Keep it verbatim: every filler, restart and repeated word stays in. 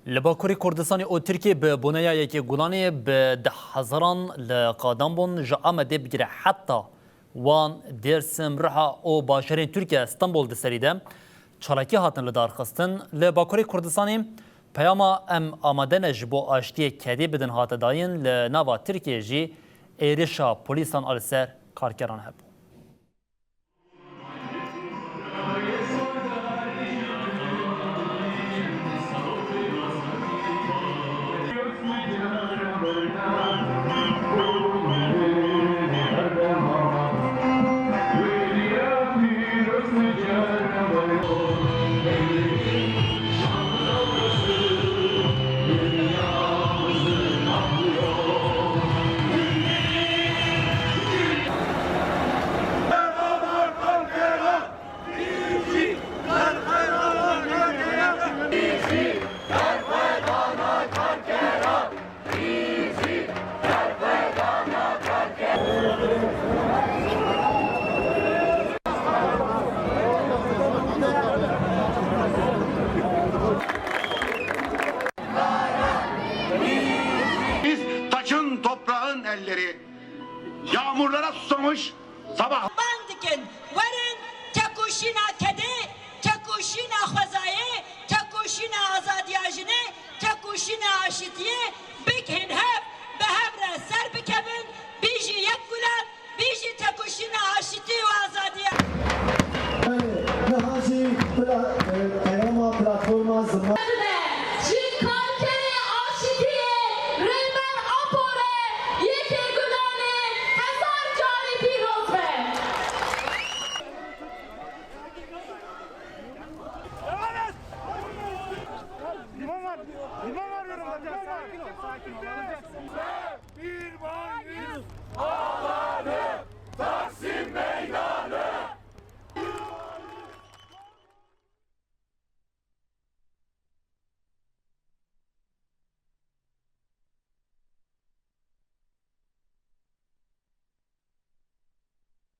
Li Bakurê Kurdistanê û Tirkiyê bi boneya yekê Gulanê bi deh hezaran li qadan bûn, ji Amedê bigire heta Wan, Dêrsim, Riha û bajarên Tirkiye Stenbol di serî de çalakî hatin lidarxistin. Li Bakurê Kurdistanê peyama em amade ne ji bo aştiyê kedê bidin hate dayîn, li nava Tirkiyê jî êrişa polîsan a li ser karkeran hebû. Biz taşın toprağın elleri, yağmurlara susamış sabah. Bang dikin, werin tekoşîna kedê, tekoşîna xwezayê, tekoşîna azadiya jinê, tekoşîna aşitiyê, bikin hev, bi hev re ser bikevin, bijî yek Gulan, bijî tekoşîna aşitî û azadiya. Niha jî pla-, e, peyama platforma ziman. Ji karkerê aşitiyê Rêber Apo re yekê Gulanê hezar carî pîroz be. Limon var. Limon var yorumda. Sakin ol, sakin ol.